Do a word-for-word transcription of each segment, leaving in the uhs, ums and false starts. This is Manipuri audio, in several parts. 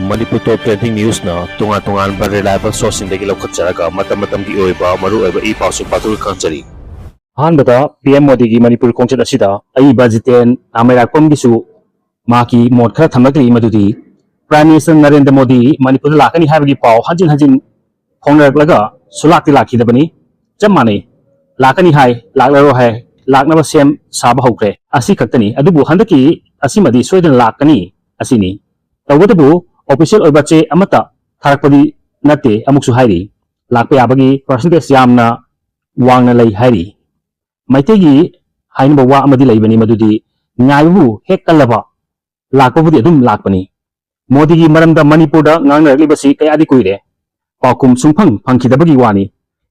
ꯃꯅꯤꯄꯨꯔ ꯇꯣꯞ ꯇ꯭ꯔꯦꯟꯗꯤꯡ ꯅ꯭ꯌꯨꯁꯅ ꯇꯣꯉꯥꯟ ꯇꯣꯉꯥꯟꯕ ꯔꯤꯂꯥꯏꯕꯜ ꯁꯣꯔꯁꯁꯤꯡꯗꯒꯤ ꯂꯧꯈꯠꯆꯔꯒ ꯃꯇꯝ ꯃꯇꯝꯒꯤ ꯑꯣꯏꯕ ꯃꯔꯨꯑꯣꯏꯕ ꯏ ꯄꯥꯎꯁꯤꯡ ꯄꯥꯊꯣꯛꯄ ꯈꯪꯖꯔꯤ꯫ ꯑꯍꯥꯟꯕꯗ ꯄꯤ ꯑꯦꯝ ꯃꯣꯗꯤꯒꯤ ꯃꯅꯤꯄꯨꯔ ꯈꯣꯡꯆꯠ ꯑꯁꯤꯗ ꯑꯏꯕ ꯖꯤꯇꯦꯟ ꯅꯥꯃꯩꯔꯥꯛꯄꯝꯒꯤꯁꯨ ꯃꯍꯥꯛꯀꯤ ꯃꯣꯠ ꯈꯔ ꯊꯝꯂꯛꯂꯤ, ꯃꯗꯨꯗꯤ ꯄ꯭ꯔꯥꯏꯝ ꯃꯤꯅꯤꯁꯇꯔ ꯅꯔꯦꯟꯗ꯭ꯔ ꯃꯣꯗꯤ ꯃꯅꯤꯄꯨꯔꯗ ꯂꯥꯛꯀꯅꯤ ꯍꯥꯏꯕꯒꯤ ꯄꯥꯎ ꯍꯟꯖꯤꯟ ꯍꯟꯖꯤꯟ ꯐꯣꯡꯅꯔꯛꯂꯒ ꯁꯨꯂꯥꯛꯇꯤ ꯂꯥꯛꯈꯤꯗꯕꯅꯤ꯫ ꯆꯞ ꯃꯥꯟꯅꯩ, ꯂꯥꯛꯀꯅꯤ ꯍꯥꯏ, ꯂꯥꯛꯂꯔꯣꯏ ꯍꯥꯏ, ꯂꯥꯛꯅꯕ ꯁꯦꯝ ꯁꯥꯕ ꯍꯧꯈ꯭ꯔꯦ꯫ ꯑꯁꯤ ꯈꯛꯇꯅꯤ꯫ ꯑꯗꯨꯕꯨ ꯍꯟꯗꯛꯀꯤ ꯑꯁꯤꯃꯗꯤ ꯁꯣꯏꯗꯅ ꯂꯥꯛꯀꯅꯤ ꯑꯁꯤꯅꯤ꯫ ꯇꯧꯕꯇꯕꯨ ꯑꯣꯐꯤꯁꯤꯌꯦꯜ ꯑꯣꯏꯕ ꯆꯦ ꯑꯃꯠꯇ ꯊꯥꯔꯛꯄꯗꯤ ꯅꯠꯇꯦ꯫ ꯑꯃꯨꯛꯁꯨ ꯍꯥꯏꯔꯤ, ꯂꯥꯛꯄ ꯌꯥꯕꯒꯤ ꯄꯥꯔꯁꯦꯟꯇꯦꯖ ꯌꯥꯝꯅ ꯋꯥꯡꯅ ꯂꯩ ꯍꯥꯏꯔꯤ꯫ ꯃꯩꯇꯩꯒꯤ ꯍꯥꯏꯅꯕ ꯋꯥ ꯑꯃꯗꯤ ꯂꯩꯕꯅꯤ, ꯃꯗꯨꯗꯤ ꯉꯥꯏꯕꯕꯨ ꯍꯦꯛ ꯀꯜꯂꯕ ꯂꯥꯛꯄꯕꯨꯗꯤ ꯑꯗꯨꯝ ꯂꯥꯛꯄꯅꯤ꯫ ꯃꯣꯗꯤꯒꯤ ꯃꯔꯝꯗ ꯃꯅꯤꯄꯨꯔꯗ ꯉꯥꯡꯅꯔꯛꯂꯤꯕꯁꯤ ꯀꯌꯥꯗꯤ ꯀꯨꯏꯔꯦ, ꯄꯥꯎꯈꯨꯝ ꯁꯨꯡꯐꯪ ꯐꯪꯈꯤꯗꯕꯒꯤ ꯋꯥꯅꯤ꯫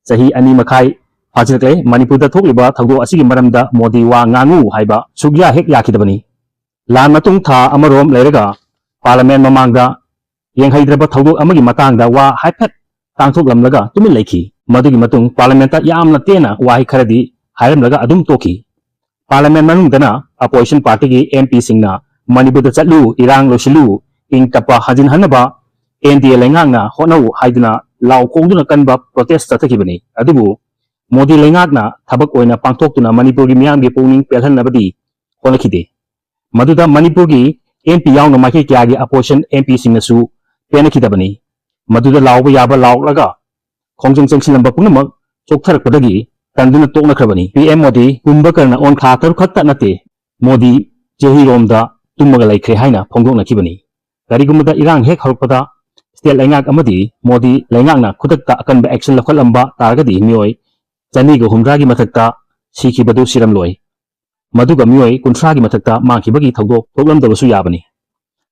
ꯆꯍꯤ ꯑꯅꯤ ꯃꯈꯥꯏ ꯐꯥꯖꯤꯜꯂꯛꯂꯦ ꯃꯅꯤꯄꯨꯔꯗ ꯊꯣꯛꯂꯤꯕ ꯊꯧꯗꯣꯛ ꯑꯁꯤꯒꯤ ꯃꯔꯝꯗ ꯃꯣꯗꯤ ꯋꯥ ꯉꯥꯡꯉꯨ ꯍꯥꯏꯕ ꯁꯨꯛꯌꯥ ꯍꯦꯛ ꯌꯥꯈꯤꯗꯕꯅꯤ꯫ ꯂꯥꯟ ꯃꯇꯨꯡ ꯊꯥ ꯑꯃꯔꯣꯝ ꯂꯩꯔꯒ ꯄꯥꯔꯂꯃꯦꯟ ꯃꯃꯥꯡꯗ ꯌꯦꯡꯍꯩꯗ꯭ꯔꯕ ꯊꯧꯗꯣꯛ ꯑꯃꯒꯤ ꯃꯇꯥꯡꯗ ꯋꯥ ꯍꯥꯏꯐꯦꯠ ꯇꯥꯡꯊꯣꯛꯂꯝꯂꯒ ꯇꯨꯃꯤꯟ ꯂꯩꯈꯤ꯫ ꯃꯗꯨꯒꯤ ꯃꯇꯨꯡ ꯄꯥꯔꯂꯃꯦꯟꯇ ꯌꯥꯝꯅ ꯇꯦꯟꯅ ꯋꯥꯍꯩ ꯈꯔꯗꯤ ꯍꯥꯏꯔꯝꯂꯒ ꯑꯗꯨꯝ ꯇꯣꯛꯈꯤ꯫ ꯄꯥꯔꯂꯃꯦꯟ ꯃꯅꯨꯡꯗꯅ ꯑꯄꯣꯖꯤꯁꯟ ꯄꯥꯔꯇꯤꯒꯤ ꯑꯦꯝ ꯄꯤꯁꯤꯡꯅ "ꯃꯅꯤꯄꯨꯔꯗ ꯆꯠꯂꯨ, ꯏꯔꯥꯡ ꯂꯣꯏꯁꯤꯜꯂꯨ, ꯏꯪ ꯇꯞꯄ ꯍꯟꯖꯤꯟꯍꯟꯅꯕ ꯑꯦꯟ ꯗꯤ ꯑꯦ ꯂꯩꯉꯥꯛꯅ ꯍꯣꯠꯅꯧ" ꯍꯥꯏꯗꯨꯅ ꯂꯥꯎ ꯈꯣꯡꯗꯨꯅ ꯀꯟꯕ ꯄ꯭ꯔꯣꯇꯦꯁ ꯆꯠꯊꯈꯤꯕꯅꯤ꯫ ꯑꯗꯨꯕꯨ ꯃꯣꯗꯤ ꯂꯩꯉꯥꯛꯅ ꯊꯕꯛ ꯑꯣꯏꯅ ꯄꯥꯡꯊꯣꯛꯇꯨꯅ ꯃꯅꯤꯄꯨꯔꯒꯤ ꯃꯤꯌꯥꯝꯒꯤ ꯄꯨꯛꯅꯤꯡ ꯄꯦꯜꯍꯟꯅꯕꯗꯤ ꯍꯣꯠꯅꯈꯤꯗꯦ꯫ ꯃꯗꯨꯗ ꯃꯅꯤꯄꯨꯔꯒꯤ ꯑꯦꯝ ꯄꯤ ꯌꯥꯎꯅ ꯃꯥꯏꯀꯩ ꯀꯌꯥꯒꯤ ꯑꯄꯣꯖꯤꯁꯟ ꯑꯦꯝ ꯄꯤꯁꯤꯡꯅꯁꯨ ꯄꯦꯟꯅꯈꯤꯗꯕꯅꯤ꯫ ꯃꯗꯨꯗ ꯂꯥꯎꯕ ꯌꯥꯕ ꯂꯥꯎꯔꯛꯂꯒ ꯈꯣꯡꯖꯪ ꯆꯪꯁꯤꯜꯂꯝꯕ ꯄꯨꯝꯅꯃꯛ ꯆꯣꯛꯊꯔꯛꯄꯗꯒꯤ ꯇꯟꯗꯨꯅ ꯇꯣꯛꯅꯈ꯭ꯔꯕꯅꯤ꯫ ꯄꯤ ꯑꯦꯝ ꯃꯣꯗꯤ ꯀꯨꯝꯚꯀꯔꯅ ꯑꯣꯟꯈꯥ ꯇꯔꯨꯛ ꯈꯛꯇ ꯅꯠꯇꯦ, ꯃꯣꯗꯤ ꯆꯍꯤꯔꯣꯝꯗ ꯇꯨꯝꯃꯒ ꯂꯩꯈ꯭ꯔꯦ ꯍꯥꯏꯅ ꯐꯣꯡꯗꯣꯛꯅꯈꯤꯕꯅꯤ꯫ ꯀꯔꯤꯒꯨꯝꯕꯗ ꯏꯔꯥꯡ ꯍꯦꯛ ꯍꯧꯔꯛꯄꯗ ꯁ꯭ꯇꯦꯠ ꯂꯩꯉꯥꯛ ꯑꯃꯗꯤ ꯃꯣꯗꯤ ꯂꯩꯉꯥꯛꯅ ꯈꯨꯗꯛꯇ ꯑꯀꯟꯕ ꯑꯦꯛꯁꯟ ꯂꯧꯈꯠꯂꯝꯕ ꯇꯥꯔꯒꯗꯤ ꯃꯤꯑꯣꯏ ꯆꯅꯤꯒ ꯍꯨꯝꯗ꯭ꯔꯥꯒꯤ ꯃꯊꯛꯇ ꯁꯤꯈꯤꯕꯗꯨ ꯁꯤꯔꯝꯂꯣꯏ꯫ ꯃꯗꯨꯒ ꯃꯤꯑꯣꯏ ꯀꯨꯟꯊ꯭ꯔꯥꯒꯤ ꯃꯊꯛꯇ ꯃꯥꯡꯈꯤꯕꯒꯤ ꯊꯧꯗꯣꯛ ꯊꯣꯛꯂꯝꯗꯕꯁꯨ ꯌꯥꯕꯅꯤ꯫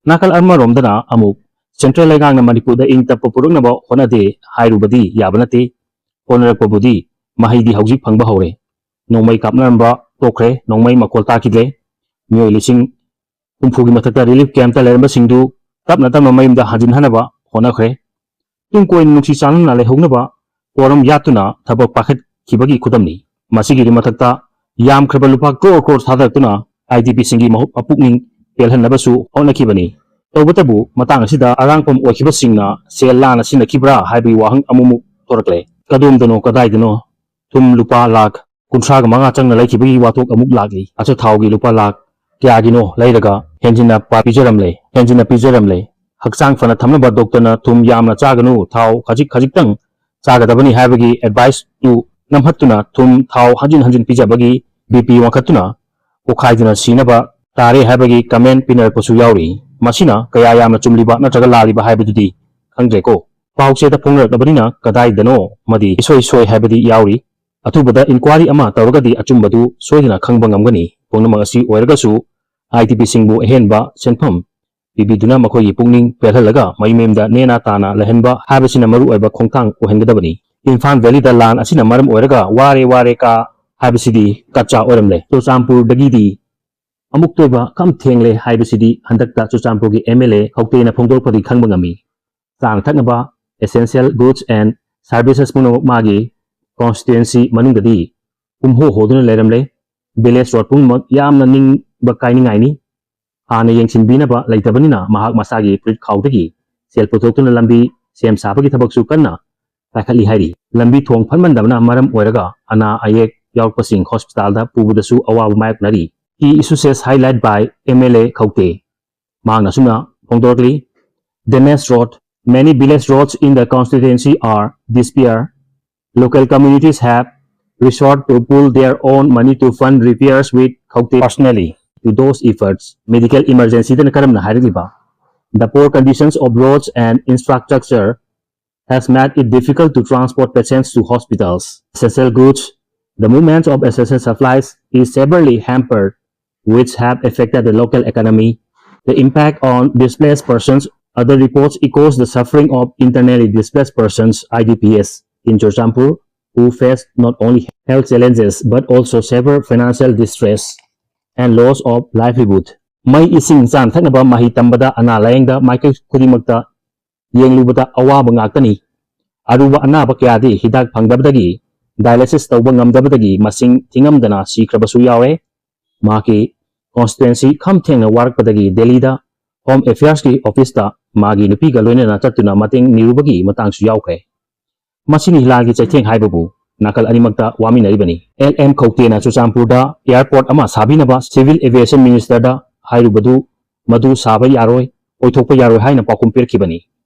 ꯅꯥꯀꯜ ꯑꯃꯔꯣꯝꯗꯅ ꯑꯃꯨꯛ ꯁꯦꯟꯇ꯭ꯔꯦꯜ ꯂꯩꯉꯥꯛꯅ ꯃꯅꯤꯄꯨꯔꯗ ꯏꯪ ꯇꯞꯄ ꯄꯨꯔꯛꯅꯕ ꯍꯣꯠꯅꯗꯦ ꯍꯥꯏꯔꯨꯕꯗꯤ ꯌꯥꯕ ꯅꯠꯇꯦ꯫ ꯍꯣꯠꯅꯔꯛꯄꯕꯨꯗꯤ ꯃꯍꯩꯗꯤ ꯍꯧꯖꯤꯛ ꯐꯪꯕ ꯍꯧꯔꯦ꯫ ꯅꯣꯡꯃꯩ ꯀꯥꯞꯅꯔꯝꯕ ꯇꯣꯛꯈ꯭ꯔꯦ, ꯅꯣꯡꯃꯩ ꯃꯈꯣꯜ ꯇꯥꯈꯤꯗ꯭ꯔꯦ꯫ ꯃꯤꯑꯣꯏ ꯂꯤꯁꯤꯡ ꯍꯨꯝꯐꯨꯒꯤ ꯃꯊꯛꯇ ꯔꯤꯂꯤꯐ ꯀꯦꯝꯞꯇ ꯂꯩꯔꯝꯕꯁꯤꯡꯗꯨ ꯇꯞꯅ ꯇꯞꯅ ꯃꯌꯨꯝꯗ ꯍꯟꯖꯤꯟꯍꯟꯅꯕ ꯍꯣꯠꯅꯈ꯭ꯔꯦ꯫ ꯇꯨꯡ ꯀꯣꯏꯅ ꯅꯨꯡꯁꯤ ꯆꯥꯟꯅꯅ ꯂꯩꯍꯧꯅꯕ ꯀꯣꯔꯝ ꯌꯥꯠꯇꯨꯅ ꯊꯕꯛ ꯄꯥꯏꯈꯠꯈꯤꯕꯒꯤ ꯈꯨꯗꯝꯅꯤ꯫ ꯃꯁꯤꯒꯤ ꯃꯊꯛꯇ ꯌꯥꯝꯈ꯭ꯔꯕ ꯂꯨꯄꯥ ꯀ꯭ꯔꯣꯔ ꯀ꯭ꯔꯣꯔ ꯊꯥꯗꯔꯛꯇꯨꯅ ꯑꯥꯏ ꯗꯤ ꯄꯤꯁꯤꯡꯒꯤ ꯃꯍꯨ-, ꯃꯄꯨꯛꯅꯤꯡ ꯄꯦꯜꯍꯟꯅꯕꯁꯨ ꯍꯣꯠꯅꯈꯤꯕꯅꯤ꯫ ꯇꯧꯕꯇꯕꯨ, ꯃꯇꯥꯡ ꯑꯁꯤꯗ ꯑꯔꯥꯡꯐꯝ ꯑꯣꯏꯈꯤꯕꯁꯤꯡꯅ ꯁꯦꯜ ꯂꯥꯟꯅ ꯁꯤꯖꯤꯟꯅꯈꯤꯕ꯭ꯔꯥ ꯍꯥꯏꯕꯒꯤ ꯋꯥꯍꯪ ꯑꯃꯨꯛꯃꯨꯛ ꯊꯣꯔꯛꯂꯦ꯫ ꯀꯗꯣꯝꯗꯅꯣ, ꯀꯗꯥꯏꯗꯅꯣ ꯊꯨꯝ ꯂꯨꯄꯥ ꯂꯥꯈ ꯀꯨꯟꯊ꯭ꯔꯥꯒ ꯃꯉꯥ ꯆꯪꯅ ꯂꯩꯈꯤꯕꯒꯤ ꯋꯥꯊꯣꯛ ꯑꯃꯨꯛ ꯂꯥꯛꯂꯤ꯫ ꯑꯆꯥꯊꯥꯎꯒꯤ ꯂꯨꯄꯥ ꯂꯥꯈ ꯀꯌꯥꯒꯤꯅꯣ ꯂꯩꯔꯒ ꯍꯦꯟꯖꯤꯟꯅ ꯄꯥ-, ꯄꯤꯖꯔꯝꯂꯦ, ꯍꯦꯟꯖꯤꯟꯅ ꯄꯤꯖꯔꯝꯂꯦ꯫ ꯍꯛꯆꯥꯡ ꯐꯅ ꯊꯝꯅꯕ ꯗꯣꯛꯇꯔꯅ ꯊꯨꯝ ꯌꯥꯝꯅ ꯆꯥꯒꯅꯨ, ꯊꯥꯎ ꯈꯖꯤꯛ ꯈꯖꯤꯛꯇꯪ ꯆꯥꯒꯗꯕꯅꯤ ꯍꯥꯏꯕꯒꯤ ꯑꯦꯗꯚꯥꯏꯁꯇꯨ ꯅꯝꯍꯠꯇꯨꯅ ꯊꯨꯝ, ꯊꯥꯎ ꯍꯟꯖꯤꯟ ꯍꯟꯖꯤꯟ ꯄꯤꯖꯕꯒꯤ ꯕꯤ ꯄꯤ ꯋꯥꯡꯈꯠꯇꯨꯅ ꯄꯣꯈꯥꯏꯗꯨꯅ ꯁꯤꯅꯕ ꯇꯥꯔꯦ ꯍꯥꯏꯕꯒꯤ ꯀꯃꯦꯟ ꯄꯤꯅꯔꯛꯄꯁꯨ ꯌꯥꯎꯔꯤ꯫ ꯃꯁꯤꯅ ꯀꯌꯥ ꯌꯥꯝꯅ ꯆꯨꯝꯂꯤꯕ ꯅꯠꯇ꯭ꯔꯒ ꯂꯥꯜꯂꯤꯕ ꯍꯥꯏꯕꯗꯨꯗꯤ ꯈꯪꯗ꯭ꯔꯦꯀꯣ꯫ ꯄꯥꯎꯆꯦꯗ ꯐꯣꯡꯅꯔꯛꯂꯕꯅꯤꯅ ꯀꯗꯥꯏꯗꯅꯣ ꯑꯃꯗꯤ ꯏꯁꯣꯏ ꯁꯣꯏ ꯍꯥꯏꯕꯗꯤ ꯌꯥꯎꯔꯤ꯫ ꯑꯊꯨꯕꯗ ꯏꯟꯀ꯭ꯋꯥꯔꯤ ꯑꯃ ꯇꯧꯔꯒꯗꯤ ꯑꯆꯨꯝꯕꯗꯨ ꯁꯣꯏꯗꯅ ꯈꯪꯕ ꯉꯝꯒꯅꯤ꯫ ꯄꯨꯝꯅꯃꯛ ꯑꯁꯤ ꯑꯣꯏꯔꯒꯁꯨ, ꯑꯥꯏ ꯗꯤ ꯄꯤꯁꯤꯡꯕꯨ ꯑꯍꯦꯟꯕ ꯁꯦꯟꯐꯝ ꯄꯤꯕꯤꯗꯨꯅ ꯃꯈꯣꯏꯒꯤ ꯄꯨꯛꯅꯤꯡ ꯄꯦꯜꯍꯜꯂꯒ ꯃꯌꯨꯝ ꯃꯌꯨꯝꯗ ꯅꯦꯅꯥ ꯇꯥꯅ ꯂꯩꯍꯟꯕ ꯍꯥꯏꯕꯁꯤꯅ ꯃꯔꯨꯑꯣꯏꯕ ꯈꯣꯡꯊꯥꯡ ꯑꯣꯏꯍꯟꯒꯗꯕꯅꯤ꯫ ꯏꯝꯐꯥꯜ ꯚꯦꯂꯤꯗ ꯂꯥꯟ ꯑꯁꯤꯅ ꯃꯔꯝ ꯑꯣꯏꯔꯒ ꯋꯥꯔꯦ ꯋꯥꯔꯦ ꯀꯥ ꯍꯥꯏꯕꯁꯤꯗꯤ ꯀꯠꯆꯥ ꯑꯣꯏꯔꯝꯂꯦ꯫ ꯆꯨꯔꯆꯥꯟꯄꯨꯔꯗꯒꯤꯗꯤ ꯑꯃꯨꯛꯇ ꯑꯣꯏꯕ ꯈꯝ ꯊꯦꯡꯂꯦ ꯍꯥꯏꯕꯁꯤꯗꯤ ꯍꯟꯗꯛꯇ ꯆꯨꯔꯆꯥꯟꯄꯨꯔꯒꯤ ꯑꯦꯝ ꯑꯦꯜ ꯑꯦ ꯈꯧꯇꯦꯅ ꯐꯣꯡꯗꯣꯔꯛꯄꯗꯒꯤ ꯈꯪꯕ ꯉꯝꯃꯤ꯫ ꯆꯥꯅ ꯊꯛꯅꯕ essential goods and services ꯄꯨꯝꯅꯃꯛ ꯃꯥꯒꯤ constituency ꯃꯅꯨꯡꯗꯗꯤ ꯄꯨꯝꯍꯣ ꯍꯣꯗꯨꯅ ꯂꯩꯔꯝꯂꯦ꯫ Village road ꯄꯨꯝꯅꯃꯛ ꯌꯥꯝꯅ ꯅꯤꯡꯕ ꯀꯥꯏꯅꯤꯡꯉꯥꯏꯅꯤ꯫ ꯍꯥꯟꯅ ꯌꯦꯡꯁꯤꯟꯕꯤꯅꯕ ꯂꯩꯇꯕꯅꯤꯅ ꯃꯍꯥꯛ ꯃꯁꯥꯒꯤ ꯐꯨꯔꯤꯠ ꯈꯥꯎꯗꯒꯤ ꯁꯦꯜ ꯄꯨꯊꯣꯛꯇꯨꯅ ꯂꯝꯕꯤ ꯁꯦꯝ ꯁꯥꯕꯒꯤ ꯊꯕꯛꯁꯨ ꯀꯟꯅ ꯄꯥꯏꯈꯠꯂꯤ ꯍꯥꯏꯔꯤ꯫ ꯂꯝꯕꯤ ꯊꯣꯡ ꯐꯠꯃꯟꯗꯕꯅ ꯃꯔꯝ ꯑꯣꯏꯔꯒ ꯑꯅꯥ ꯑꯌꯦꯛ ꯌꯥꯎꯔꯛꯄꯁꯤꯡ ꯍꯣꯁꯄꯤꯇꯥꯜꯗ ꯄꯨꯕꯗꯁꯨ ꯑꯋꯥꯕ ꯃꯥꯌꯣꯛꯅꯔꯤ꯫ Key issues highlight by M L A ꯈꯧꯇꯦ꯫ ꯃꯍꯥꯛꯅ ꯑꯁꯨꯝꯅ ꯐꯣꯡꯗꯣꯔꯛꯂꯤ, Damaged road. Many village roads in the constituency are disrepair. Local communities have resort to pool their own money to fund repairs with Khaukte personally to those efforts. Medical emergency ꯗꯅ ꯀꯔꯝꯅ ꯍꯥꯏꯔꯛꯂꯤꯕ? The poor conditions of roads and infrastructure has made it difficult to transport patients to hospitals. Essential goods. The movement of essential supplies is severely hampered, which have affected the local economy. The impact on displaced persons. Other reports echoes the suffering of internally displaced persons, I D Ps, in Churachandpur, who face not only health challenges but also severe financial distress and loss of livelihood. ꯃꯩ, ꯏꯁꯤꯡ, ꯆꯥꯅ ꯊꯛꯅꯕ, ꯃꯍꯩ ꯇꯝꯕꯗ, ꯑꯅꯥ ꯂꯥꯌꯦꯡꯗ, ꯃꯥꯏꯀꯩ ꯈꯨꯗꯤꯡꯃꯛꯇ ꯌꯦꯡꯂꯨꯕꯗ ꯑꯋꯥꯕ ꯉꯥꯛꯇꯅꯤ꯫ ꯑꯔꯨꯕ ꯑꯅꯥꯕ ꯀꯌꯥꯗꯤ ꯍꯤꯗꯥꯛ ꯐꯪꯗꯕꯗꯒꯤ, dialysis ꯇꯧꯕ ꯉꯝꯗꯕꯗꯒꯤ ꯃꯁꯤꯡ ꯊꯤꯉꯝꯗꯅ ꯁꯤꯈ꯭ꯔꯕꯁꯨ ꯌꯥꯎꯔꯦ꯫ ꯃꯍꯥꯛꯀꯤ constituency ꯈꯝ ꯊꯦꯡꯅ ꯋꯥꯔꯛꯄꯗꯒꯤ ꯗꯦꯜꯂꯤꯗ Home Affairs ꯀꯤ office ꯇ ꯃꯥꯒꯤ ꯅꯨꯄꯤꯒ ꯂꯣꯏꯅꯅ ꯆꯠꯇꯨꯅ ꯃꯇꯦꯡ ꯅꯤꯔꯨꯕꯒꯤ ꯃꯇꯥꯡꯁꯨ ꯌꯥꯎꯈ꯭ꯔꯦ꯫ ꯃꯁꯤꯅꯤ ꯍꯤꯂꯥꯜꯒꯤ ꯆꯩꯊꯦꯡ ꯍꯥꯏꯕꯕꯨ꯫ ꯅꯥꯀꯜ ꯑꯅꯤꯃꯛꯇ ꯋꯥꯃꯤꯟꯅꯔꯤꯕꯅꯤ꯫ ꯑꯦꯜ ꯑꯦꯝ ꯈꯧꯇꯦꯅ ꯆꯨꯔꯆꯥꯟꯄꯨꯔꯗ airport ꯑꯃ ꯁꯥꯕꯤꯅꯕ Civil Aviation Minister ꯗ ꯍꯥꯏꯔꯨꯕꯗꯨ ꯃꯗꯨ ꯁꯥꯕ ꯌꯥꯔꯣꯏ, ꯑꯣꯏꯊꯣꯛꯄ ꯌꯥꯔꯣꯏ ꯍꯥꯏꯅ ꯄꯥꯎꯈꯨꯝ ꯄꯤꯔꯛꯈꯤꯕꯅꯤ꯫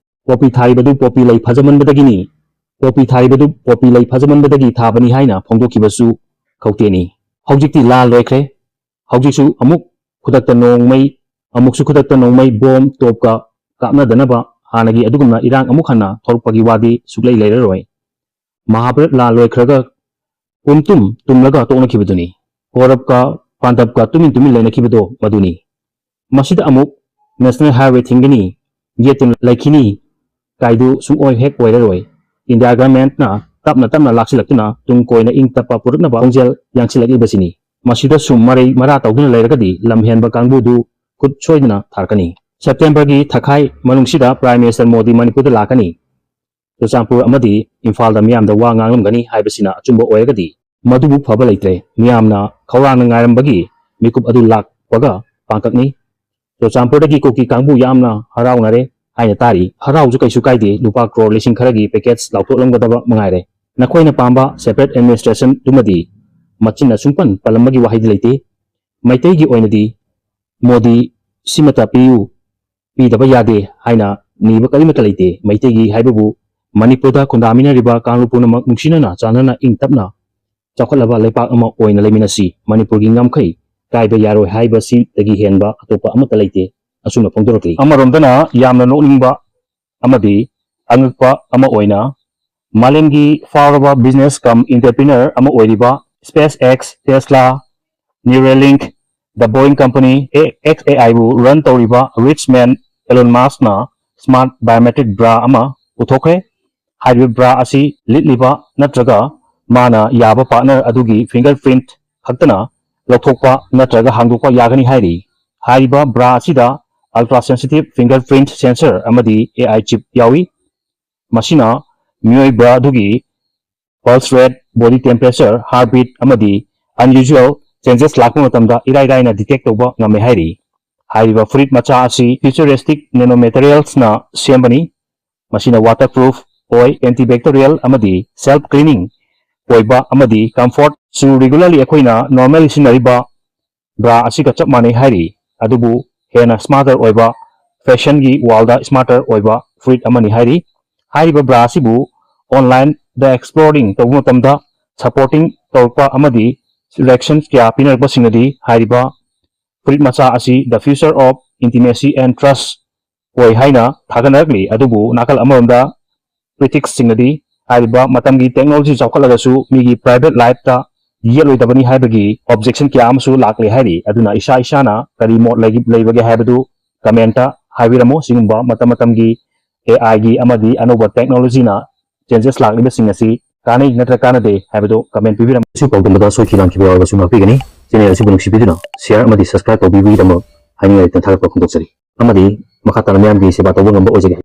ꯄꯣꯄꯤ ꯊꯥꯔꯤꯕꯗꯨ ꯄꯣꯄꯤ ꯂꯩ ꯐꯖꯃꯟꯕꯗꯒꯤꯅꯤ, ꯄꯣꯄꯤ ꯊꯥꯔꯤꯕꯗꯨ ꯄꯣꯄꯤ ꯂꯩ ꯐꯖꯃꯟꯕꯗꯒꯤ ꯊꯥꯕꯅꯤ ꯍꯥꯏꯅ ꯐꯣꯡꯗꯣꯛꯈꯤꯕꯁꯨ ꯈꯧꯇꯦꯅꯤ꯫ ꯍꯧꯖꯤꯛꯇꯤ ꯂꯥꯟ ꯂꯣꯏꯈ꯭ꯔꯦ꯫ ꯍꯧꯖꯤꯛꯁꯨ ꯑꯃꯨꯛ ꯈꯨꯗꯛꯇ ꯅꯣꯡꯃꯩ, ꯑꯃꯨꯛꯁꯨ ꯈꯨꯗꯛꯇ ꯅꯣꯡꯃꯩ, ꯕꯣꯝ, ꯇꯣꯞꯀ ꯀꯥꯞꯅꯗꯅꯕ ꯍꯥꯟꯅꯒꯤ ꯑꯗꯨꯒꯨꯝꯅ ꯏꯔꯥꯡ ꯑꯃꯨꯛ ꯍꯟꯅ ꯊꯣꯛꯂꯛꯄꯒꯤ ꯋꯥꯗꯤ ꯁꯨꯛꯂꯩ ꯂꯩꯔꯔꯣꯏ꯫ ꯃꯍꯥꯚꯥꯔꯠ ꯂꯥꯟ ꯂꯣꯏꯈ꯭ꯔꯒ ꯄꯨꯝꯇꯨꯝ ꯇꯨꯝꯂꯒ ꯇꯣꯛꯅꯈꯤꯕꯗꯨꯅꯤ꯫ ꯀꯧꯔꯕꯀ ꯄꯥꯟꯗꯕꯀ ꯇꯨꯃꯤꯟ ꯇꯨꯃꯤꯟ ꯂꯩꯅꯈꯤꯕꯗꯣ ꯃꯗꯨꯅꯤ꯫ ꯃꯁꯤꯗ ꯑꯃꯨꯛ National Highway ꯊꯤꯡꯒꯅꯤ, ꯌꯦꯠꯇꯨꯅ ꯂꯩꯈꯤꯅꯤ ꯀꯥꯏꯗꯨ ꯁꯨꯡꯑꯣꯏ ꯍꯦꯛ ꯑꯣꯏꯔꯔꯣꯏ꯫ India government ꯅ ꯇꯞꯅ ꯇꯞꯅ ꯂꯥꯛꯁꯤꯜꯂꯛꯇꯨꯅ ꯇꯨꯡ ꯀꯣꯏꯅ ꯏꯪ ꯇꯞꯄ ꯄꯨꯔꯛꯅꯕ ꯈꯣꯡꯖꯦꯜ ꯌꯥꯡꯁꯤꯜꯂꯛꯂꯤꯕꯁꯤꯅꯤ꯫ ꯃꯁꯤꯗ ꯁꯨꯝ ꯃꯔꯩ ꯃꯔꯥ ꯇꯧꯗꯨꯅ ꯂꯩꯔꯒꯗꯤ ꯂꯝ ꯍꯦꯟꯕ ꯀꯥꯡꯕꯨꯗꯨ ꯈꯨꯠ ꯁꯣꯏꯗꯅ ꯊꯥꯔꯛꯀꯅꯤ꯫ September ꯒꯤ ꯊꯥꯈꯥꯏ ꯃꯅꯨꯡꯁꯤꯗ Prime Minister ꯃꯣꯗꯤ ꯃꯅꯤꯄꯨꯔꯗ ꯂꯥꯛꯀꯅꯤ꯫ ꯆꯨꯔꯆꯥꯟꯄꯨꯔ ꯑꯃꯗꯤ ꯏꯝꯐꯥꯜꯗ ꯃꯤꯌꯥꯝꯗ ꯋꯥ ꯉꯥꯡꯂꯝꯒꯅꯤ ꯍꯥꯏꯕꯁꯤꯅ ꯑꯆꯨꯝꯕ ꯑꯣꯏꯔꯒꯗꯤ ꯃꯗꯨꯕꯨ ꯐꯕ ꯂꯩꯇ꯭ꯔꯦ꯫ ꯃꯤꯌꯥꯝꯅ ꯈꯧꯔꯥꯡꯅ ꯉꯥꯏꯔꯝꯕꯒꯤ ꯃꯤꯀꯨꯞ ꯑꯗꯨ ꯂꯥꯛꯄꯒ ꯄꯥꯡꯀꯛꯅꯤ꯫ ꯆꯨꯔꯆꯥꯟꯄꯨꯔꯗꯒꯤ ꯀꯨꯀꯤ ꯀꯥꯡꯕꯨ ꯌꯥꯝꯅ ꯍꯔꯥꯎꯅꯔꯦ ꯍꯥꯏꯅ ꯇꯥꯔꯤ꯫ ꯍꯔꯥꯎꯁꯨ ꯀꯩꯁꯨ ꯀꯥꯏꯗꯦ, ꯂꯨꯄꯥ ꯀ꯭ꯔꯣꯔ ꯂꯤꯁꯤꯡ ꯈꯔꯒꯤ package ꯂꯥꯎꯊꯣꯛꯂꯝꯒꯗꯕ ꯃꯉꯥꯏꯔꯦ꯫ ꯅꯈꯣꯏꯅ ꯄꯥꯝꯕ separate administration ꯗꯨꯃꯗꯤ ꯃꯆꯤꯟꯅ ꯁꯨꯡꯄꯟ ꯄꯜꯂꯝꯕꯒꯤ ꯋꯥꯍꯩꯗꯤ ꯂꯩꯇꯦ꯫ ꯃꯩꯇꯩꯒꯤ ꯑꯣꯏꯅꯗꯤ ꯃꯣꯗꯤ ꯁꯤꯃꯇ ꯄꯤꯌꯨ, ꯄꯤꯗꯕ ꯌꯥꯗꯦ ꯍꯥꯏꯅ ꯅꯤꯕ ꯀꯔꯤꯃꯠꯇ ꯂꯩꯇꯦ꯫ ꯃꯩꯇꯩꯒꯤ ꯍꯥꯏꯕꯕꯨ ꯃꯅꯤꯄꯨꯔꯗ ꯈꯨꯟꯗꯥꯃꯤꯟꯅꯔꯤꯕ ꯀꯥꯡꯂꯨꯞ ꯄꯨꯝꯅꯃꯛ ꯅꯨꯡꯁꯤꯅꯅ ꯆꯥꯟꯅꯅ ꯏꯪ ꯇꯞꯅ ꯆꯥꯎꯈꯠꯂꯕ ꯂꯩꯄꯥꯛ ꯑꯃ ꯑꯣꯏꯅ ꯂꯩꯃꯤꯟꯅꯁꯤ꯫ ꯃꯅꯤꯄꯨꯔꯒꯤ ꯉꯝꯈꯩ ꯀꯥꯏꯕ ꯌꯥꯔꯣꯏ ꯍꯥꯏꯕꯁꯤꯗꯒꯤ ꯍꯦꯟꯕ ꯑꯇꯣꯞꯄ ꯑꯃꯠꯇ ꯂꯩꯇꯦ, ꯑꯁꯨꯝꯅ ꯐꯣꯡꯗꯣꯔꯛꯂꯤ꯫ ꯑꯃꯔꯣꯝꯗꯅ ꯌꯥꯝꯅ ꯅꯣꯛꯅꯤꯡꯕ ꯑꯃꯗꯤ ꯑꯉꯛꯄ ꯑꯃ ꯑꯣꯏꯅ ꯃꯥꯂꯦꯝꯒꯤ ꯐꯥꯎꯔꯕ business cum entrepreneur ꯑꯃ ꯑꯣꯏꯔꯤꯕ SpaceX, Tesla, Neuralink, The Boeing Company, XAI ꯕꯨ run ꯇꯧꯔꯤꯕ rich man Elon Musk ꯅ smart biometric bra ꯑꯃ ꯄꯨꯊꯣꯛꯈ꯭ꯔꯦ꯫ ꯍꯥꯏꯔꯤꯕ bra ꯑꯁꯤ ꯂꯤꯠꯂꯤꯕ ꯅꯠꯇ꯭ꯔꯒ ꯃꯥꯅ ꯌꯥꯕ partner ꯑꯗꯨꯒꯤ fingerprint ꯈꯛꯇꯅ ꯂꯧꯊꯣꯛꯄ ꯅꯠꯇ꯭ꯔꯒ ꯍꯥꯡꯗꯣꯛꯄ ꯌꯥꯒꯅꯤ ꯍꯥꯏꯔꯤ꯫ ꯍꯥꯏꯔꯤꯕ bra ꯑꯁꯤꯗ ultra sensitive fingerprint sensor ꯑꯃꯗꯤ AI chip ꯌꯥꯎꯏ꯫ ꯃꯁꯤꯅ ꯃꯤꯑꯣꯏꯕ ꯑꯗꯨꯒꯤ pulse rate, body temperature, heartbeat ꯑꯃꯗꯤ unusual changes ꯂꯥꯛꯄ ꯃꯇꯝꯗ ꯏꯔꯥꯏ ꯂꯥꯏꯅ detect ꯇꯧꯕ ꯉꯝꯃꯦ ꯍꯥꯏꯔꯤ꯫ ꯍꯥꯏꯔꯤꯕ ꯐꯨꯔꯤꯠ ꯃꯆꯥ ꯑꯁꯤ futuristic nanomaterials ꯅ ꯁꯦꯝꯕꯅꯤ꯫ ꯃꯁꯤꯅ waterproof ꯑꯣꯏ, antibacterial ꯑꯃꯗꯤ self cleaning ꯑꯣꯏꯕ ꯑꯃꯗꯤ comfort꯫ ꯁꯨ regularly ꯑꯩꯈꯣꯏꯅ normally ꯁꯤꯖꯤꯟꯅꯔꯤꯕ bra ꯑꯁꯤꯒ ꯆꯞ ꯃꯥꯟꯅꯩ ꯍꯥꯏꯔꯤ, ꯑꯗꯨꯕꯨ ꯍꯦꯟꯅ smarter ꯑꯣꯏꯕ, fashion ꯒꯤ world ꯗ smarter ꯑꯣꯏꯕ ꯐꯨꯔꯤꯠ ꯑꯃꯅꯤ ꯍꯥꯏꯔꯤ꯫ ꯍꯥꯏꯔꯤꯕ bra ꯑꯁꯤꯕꯨ online ꯗ exploring ꯇꯧꯕ ꯃꯇꯝꯗ supporting ꯇꯧꯔꯛꯄ ꯑꯃꯗꯤ reactions ꯀꯌꯥ ꯄꯤꯅꯔꯛꯄꯁꯤꯡꯅꯗꯤ ꯍꯥꯏꯔꯤꯕ ꯐꯨꯔꯤꯠ ꯃꯆꯥ ꯑꯁꯤ the future of intimacy and trust ꯑꯣꯏ ꯍꯥꯏꯅ ꯊꯥꯒꯠꯅꯔꯛꯂꯤ꯫ ꯑꯗꯨꯕꯨ ꯅꯥꯀꯜ ꯑꯃꯔꯣꯝꯗ critics ꯁꯤꯡꯅꯗꯤ ꯍꯥꯏꯔꯤꯕ ꯃꯇꯝꯒꯤ technology ꯆꯥꯎꯈꯠꯂꯒꯁꯨ ꯃꯤꯒꯤ private life ꯇ ꯌꯦꯠꯂꯣꯏꯗꯕꯅꯤ ꯍꯥꯏꯕꯒꯤ objection ꯀꯌꯥ ꯑꯃꯁꯨ ꯂꯥꯛꯂꯦ ꯍꯥꯏꯔꯤ꯫ ꯑꯗꯨꯅ ꯏꯁꯥ ꯏꯁꯥꯅ ꯀꯔꯤ ꯃꯣꯠ ꯂꯩ-, ꯂꯩꯕꯒꯦ ꯍꯥꯏꯕꯗꯨ comment ꯇ ꯍꯥꯏꯕꯤꯔꯝꯃꯨ꯫ ꯁꯤꯒꯨꯝꯕ ꯃꯇꯝ ꯃꯇꯝꯒꯤ A I ꯒꯤ ꯑꯃꯗꯤ ꯑꯅꯧꯕ technology ꯅ changes ꯂꯥꯛꯂꯤꯕꯁꯤꯡ ꯑꯁꯤ ꯀꯥꯟꯅꯩ ꯅꯠꯇ꯭ꯔ ꯀꯥꯟꯅꯗꯦ ꯍꯥꯏꯕꯗꯨ comment ꯄꯤꯕꯤꯔꯝꯃꯨ꯫ ꯑꯁꯤ ꯄꯥꯎꯗꯝꯕꯗ ꯁꯣꯏꯈꯤ ꯂꯥꯟꯈꯤꯕ ꯌꯥꯎꯔꯕꯁꯨ ꯉꯥꯛꯄꯤꯒꯅꯤ꯫ Channel ꯑꯁꯤꯕꯨ ꯅꯨꯡꯁꯤꯕꯤꯗꯨꯅ share ꯑꯃꯗꯤ subscribe ꯇꯧꯕꯤꯕꯒꯤꯗꯃꯛ ꯍꯥꯏꯅꯤꯡꯉꯥꯏ ꯂꯩꯇꯅ ꯊꯥꯒꯠꯄ ꯐꯣꯡꯗꯣꯛꯆꯔꯤ꯫ ꯑꯃꯗꯤ ꯃꯈꯥ ꯇꯥꯅ ꯃꯤꯌꯥꯝꯒꯤ ꯁꯦꯕꯥ ꯇꯧꯕ ꯉꯝꯕ ꯑꯣꯏꯖꯒꯦ꯫